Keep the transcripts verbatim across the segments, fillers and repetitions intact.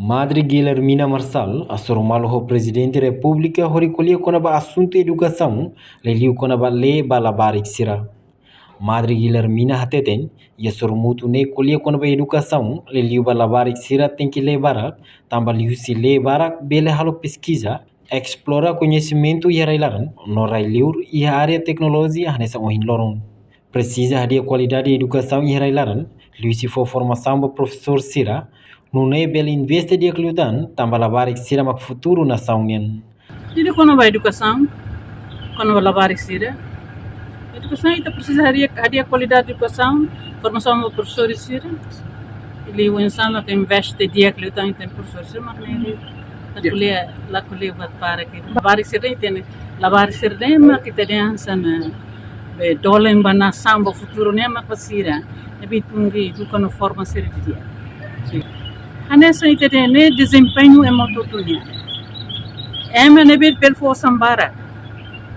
Madre Guilhermina Marçal hasoru malu ho Prezidente Repúblika hodi ko'alia kona-ba asuntu edukasaun, liuliu kona-ba lee ba labarik sira. Madre Guilhermina hateten, iha sorumutu ne'e ko'alia kona-ba edukasaun, liuliu ba labarik sira tenke lee barak, tanba liuhusi lee barak bele halo peskiza, esplora koñesimentu iha rai-laran, no rai-liur iha área teknolojia hanesan ohin loron. Presiza hadi'a kualidade edukasaun iha rai-laran, liuhusi fó formasaun ba profesór sira, nune'e bele investe di'ak liután, tanba labarik sira mak futuru nasaun nian. Jadi kona-ba edukasaun, kona-ba labarik sira. Edukasaun ita presiza hadi'a, hadi'a kualidade edukasaun, formasaun ba profesór sira. Liuhusi oinsá mak investe di'ak liután ita-nia profesór sira mak ne'e. La ko'alia, la ko'alia buat barak. Labarik sira ita-nia, labarik sira mak ita-nia hanesan, eh, be dolen ba nasaun, ba futuru ne'e mak ba sira. Ne'ebé ita tenke eduka no forma sira didi'ak. Hanesan ita-nia ne'e dezempeñu ema hotu-hotu nian. Ema ne'ebé bele fó osan barak.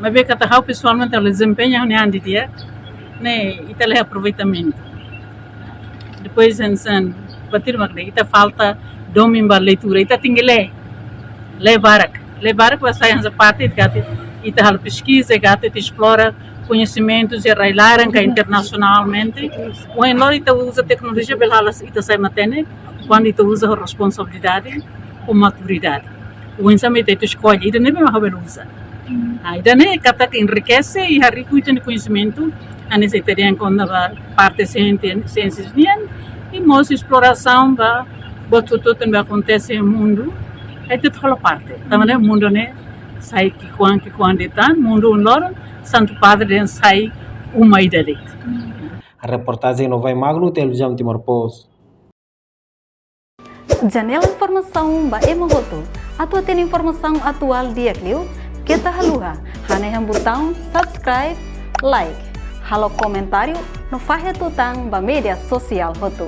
Maibé katak ha'u pesoalmente ha'u la dezempeña ha'u-nia an didi'ak, ne'e ita la iha aproveitamentu. Depois, hanesan, buat ida mak ne'e, ita falta domin ba leitura, ita tenke lee. Lee barak. Lee barak ba sai hanesan parte katak ita halo peskiza, katak ita esplora koñesimentus iha rai-laran ka internasionalmente. Ohin loron ita uza teknolojia bele halo ita sai matenek, kuandu ita uza ho responsabilidade, ho maturidade. Oinsá mak ita, ita eskolla, ida-ne'ebé mak ha'u bele uza. Ah, ida-ne'e katak enrikese i harii riku ita-nia koñesimentu, hanesan ita dehan kona-ba parte siénsia, siénsia nian, i mós esplorasaun ba buat hotu-hotu ne'ebé akontese iha mundu, ita hola parte. Tanba ne'e mundu ne'e sai ki'ikoan, ki'ikoan de'it tan, mundu ohin loron, Santu Padre dehan sai uma ida de'it. Reportajen Novai Magno, Televizaun Timor Post. Janela informasaun ba ema hotu. Atu hatene informasaun atuál di'ak liu, keta haluha hanehan butaun subscribe, like, halo komentáriu no fahe tutan ba média sosiál hotu.